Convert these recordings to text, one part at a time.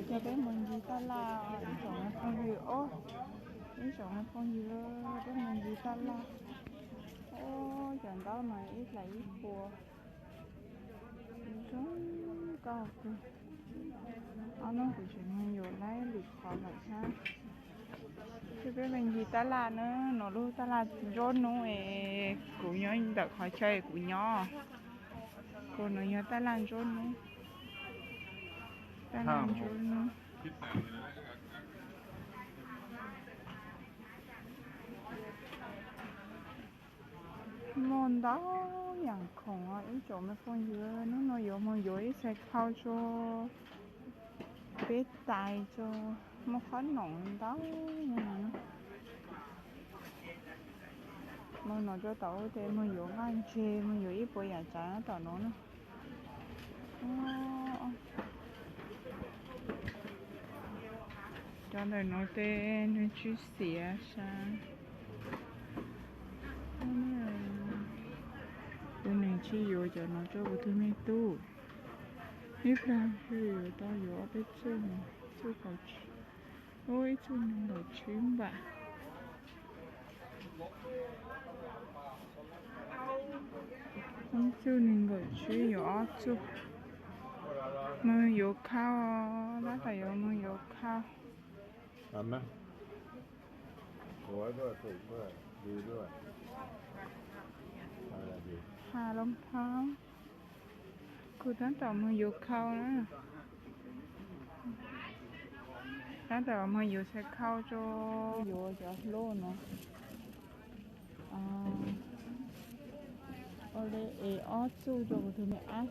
Cov peb mus ncig taj laj, ib tsoom phooj ywg os, ib tsoom phooj ywg, peb mus ncig taj laj. Os, cov ntaub no ib hlais ib puas, zoo nkauj kawg. Ob hnub kuv tseem mus yuav lawm lwm qhov lawm thiab. Ces peb mus ncig taj laj na, no lub taj laj Ntsuab Hnub es kuv nyob ntawm qhov chaw kuv nyob. Kuv no yog taj laj Ntsuab Hnub. Taj laj Ntsuab Hnub. Muaj ntau yam khoom os ib tsoom me phooj ywg, hnub no yuav mus yuav ib txhais khau rau peb tais, rau muaj qhob noom ntau. Mus no rau tom ub ces mus yuav nqaij ntses, mus yuav ib puas yam tsav tom no na. Cov ntawm no tej nws tsis xiav sas. Tus neeg tsis yuav cov no rau kuv tus me tub. Ib pliag yuav tau yuav ob peb txuj no, txuj kaum tsib, ib txuj nees nkaum tsib npam. Ib txuj nees nkaum tsib yuav ob txuj. Mus yuav khau, tab tom yuav mus yuav khau. Has loo thab. Kuv tab tom mus yuav khau na. Tab tom mus yuav txhais khau rau, yuav cov hlub no. Ua li es ob txuj rau kuv tus me ab.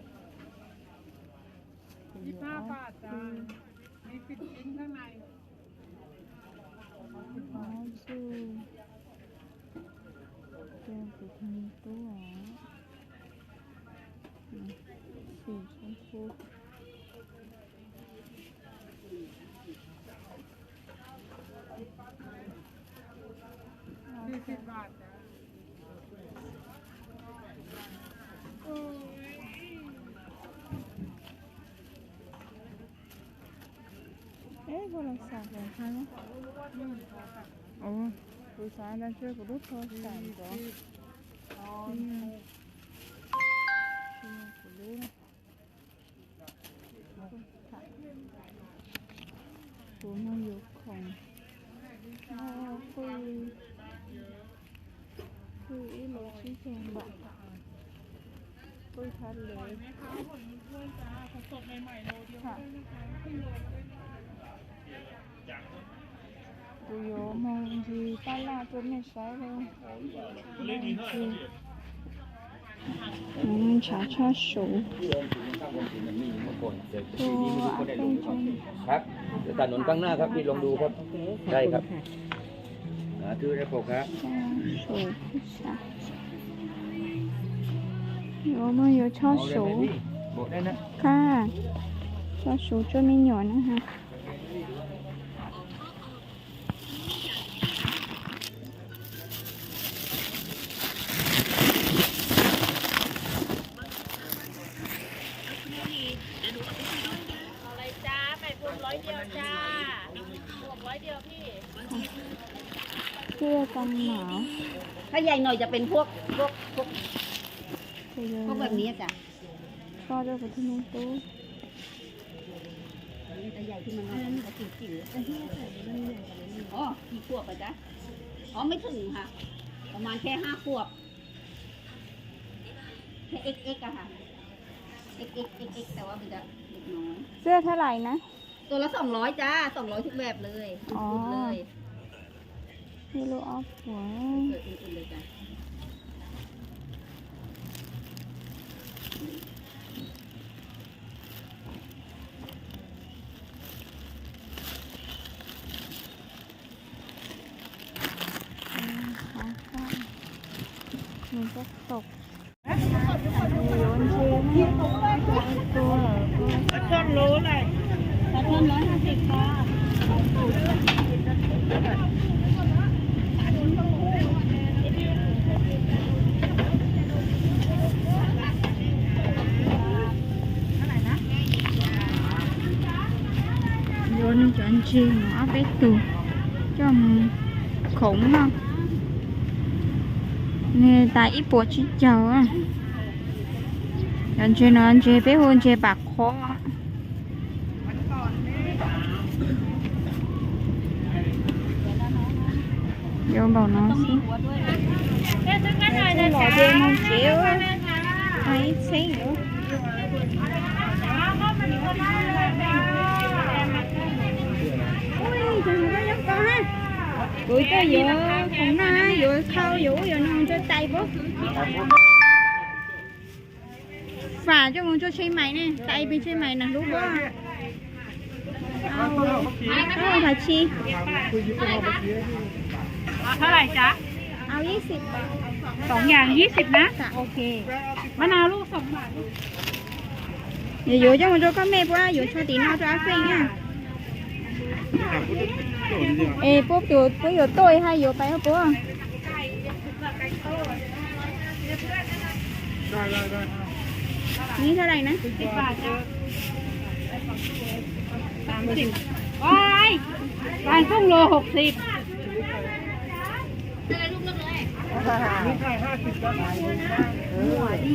Ob txuj, ob txuj rau kuv tus me tub os. Xim tshav phu. Eb, koj los xam kom tau. Ua, kuv xav tias kuv lub thaj xam ntxov. Kuv lub, kuv mus yuav khoom, mus pw, pw ib los tsib caug npam, pw thaj lawm. Kuv yuav mus ncig taj laj rau nej saib. Ntshav tshaj suv. Tus ab peb tso.ครับ เดี๋ยวถนนข้างหน้าครับ พี่ลองดูครับ ใช่ครับ สาธุได้ปกครับ Yuav mus yuav tsho suv. Qab, tsho suv rau me nyuam na ha. Xiaj tau mov. ถ้าใหญ่หน่อยจะเป็นพวก พวก พวก พวกแบบนี้จ้ะ Koj rau kuv tus me tub. อ๋อ กี่ขวบอะจ๊ะ อ๋อ ไม่ถึงค่ะ ประมาณแค่ห้าขวบ แค่ เอ็กซ์ เอ็กซ์ อะค่ะ เอ็กซ์ เอ็กซ์ เอ็กซ์ เอ็กซ์ แต่ว่ามันจะเล็กน้อย Xiaj tha lais na? ตัวละสองร้อยจ้า สองร้อยทุกแบบเลย ทุกชุดเลย Ib lub ob puas. Nws tab tom yuav ntses na, tua lawm. Nws cov ntses no ob peb tug coj mus khoov no, nws tas ib puas tsib caug. Cov ntses no ntses peb hu ntses pam qhuav. Yuav npaum no xwb. Los ces mus tsev, ib txheeb yuav. Kuv tuaj yuav khoom noj, yuav khau yuav ub yuav no rau tais pab. Fam coj mus rau tsheb mais ne, tais pes tsheb mais na lub pab. Tau, tau tsis. Tói lais sab? Ao ib xib. Soo yas ib xib na. Mab nau lub soo mas. Yuav yuav coj mus rau koj mej puab yuav tsho tim no rau Ab Feej na. Es puab, puab yuav tuaj hais yuav pais puab. Ni tab lais na? Pais xoob lus hauv xib.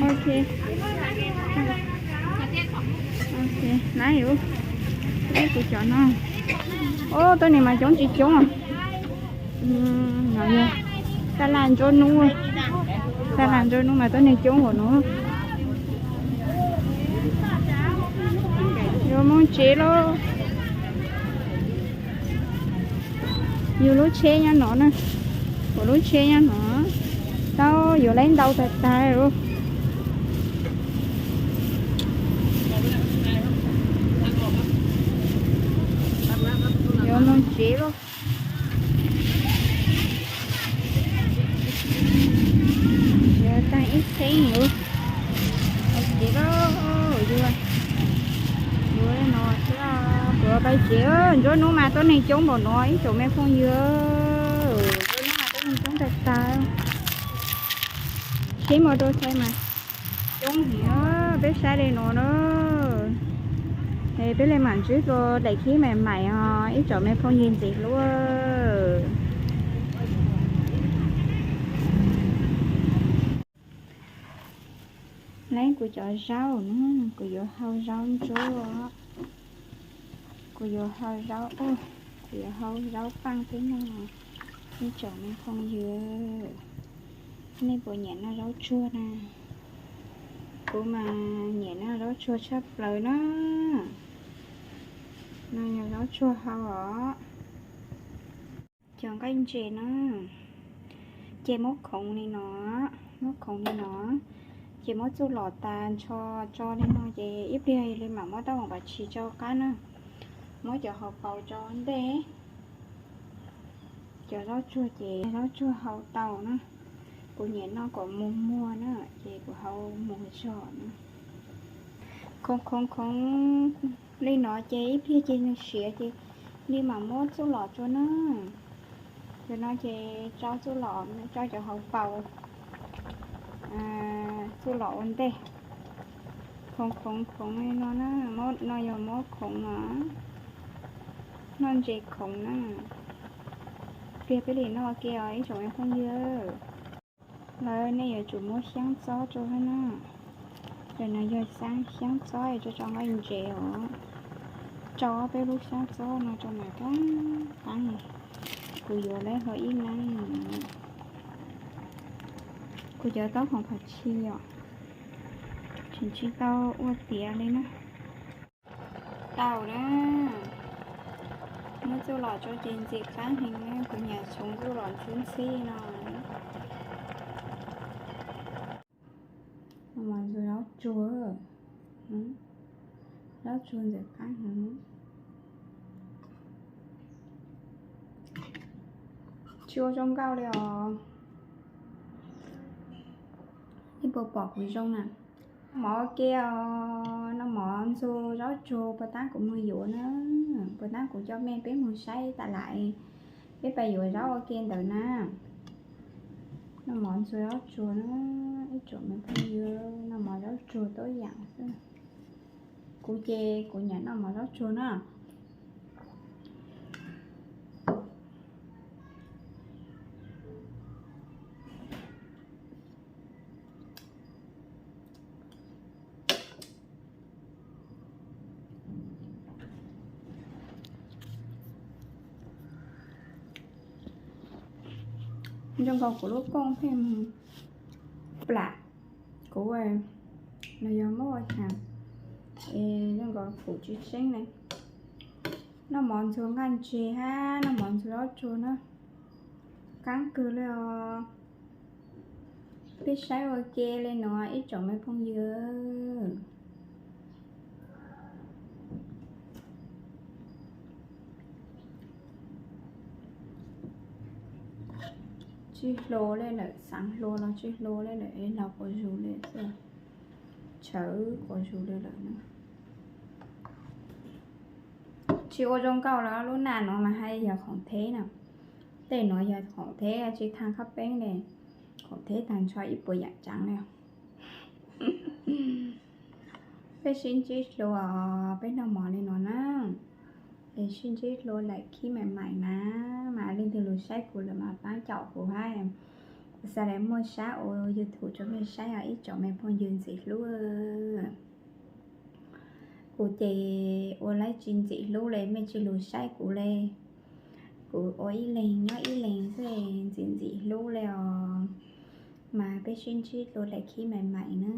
Ok. Ok, nab, ib kuv cov no. Ob, tuab neeg mas coob tsis coob. No yog taj laj ntsuab nub, taj laj ntsuab nub mas tuab neeg coob npaum no. Yuav mus tsev lauj. Yus lub tsheb nyob no na, kuv lub tsheb nyob no, tau yuav lawv ntau tag tag lauj. Yuav mus tsev lauj. Yuav tag ib txheeb yuav mus tsev lauj. Yuav, yuav no xwb, kuv yuav pais tsev. Ntsuab nub mas tuab neeg coob npaum no ib tsoom me phooj ywg. Ntsuab nub mas tuab neeg coob tag tag. Sib muaj rau saib mas coob heev, peb saib li no na. Es peb li mam ntsib dua daim clip mas mais os ib tsoom me phooj ywg ntxim hlub. Leej kuv cov zaub na, kuv yuav hau zaub ntsuab, kuv yuav hau zaub, kuv yuav hau zaub paj teb no, ib tsoom me phooj ywg. Nej puas nyiam noj zaub tsuag na? Kuv mas nyiam noj zaub tsuag tshaj plaws na. No yog zaub tsuag hau os. Cov nqaij ntses na, ces muab khoov li no, muab khoov li no, ces muab txuj lom tas nrho tso li no ces ib pliag li mam muab taub hau pas tshis tso qab na. Muab cov hauv paus tso ntej. Cov zaub tsuag ces zaub tsuag hau tau na. Kuv nyiam noj kom muag muag na, ces kuv hau muag zog na. Khoov khoov khoov li no ces ib pliag ces nws siav ces li mam muab txuj lom tso na. Cov no ces tso txuj lom, tso cov hauv paus txuj lom ua ntej. Khoov khoov khoov li no na, no yog muab khoov no, noj ntses khoov na. Pliag peb li noj ua ke os ib tsoom me phooj ywg. Lawv nej yuav tsum muab xyaab txob rau thiab na. Ntawm no yog xyaab txob es tso tso nqaij ntses os. Rau peb lub xyaab txob no rau mas qab qab. Kuv yuav lawv ho ib leeg. Kuv cov taub hau pas tshis os, tseem tsis tau ua tiav li na. Tau na. Muab txuj lom tso ces ntxim qab heev na, kuv nyiam txhoov txuj lom ntxhib ntxhib no. Mas zaub tsuag, zaub tsuag ntxim qab heev. Tsis ua zoo nkauj li os. Nej puas pom kuv zoo na? Mov ua ke os, noj mov ntxuag zaub tsuag puas tab kuv mus yuav na, puas tab kuv coj mej peb mus saib tas lais, peb pais yuav zaub ua ke ntawd na. Noj mov ntxuag zaub tsuag na, ib tsoom me phooj ywg, noj mov zaub tsuag tuab yaam xwb. Kuv ces kuv nyiam noj mov zaub tsuag na. Zoo nkaus kuv lub kooj pheej plam kuv los yog muab ua cas es zoo nkaus kuv tsis tseeb ne. Noj mov ntxuag nqaj ntseg hab noj mov ntxuag zaub tsuag na, kaab kawg le os. Peb saib ua ke le nuav ib tsoom me phooj ywg. Tsis hlua le lawm, xaav hlua los tsis hlua le lawm, laug quas zus le xwb, tshawv quas zus le lawm na. Tsis ua zoo nkauj los lub naj nuav mas haj yog khoom theb na. Tej nuav yog khoom theb tsis thaag qab peeb le, khoom theb taag nrho ib puas yaam tsaav le. Peb sib ntsib hlua, peb noj mov le nuav na. Es sib ntsib hlua daim khib maim maim na, mas leej twg lug saib kuv lawm mas paab caum kuv hab, kuv xaav le muaj sab ua YouTube rua mej saib os ib tsoom me phooj ywg ntxim hlub. Kuv ces ua laib tsis ntxim hlub le, mej tsis lug saib kuv le. Kuv ua ib leeg nyob ib leeg xwb ntxim ntxim hlub le os. Mas peb sib ntsib hlua daim khib maim maim na.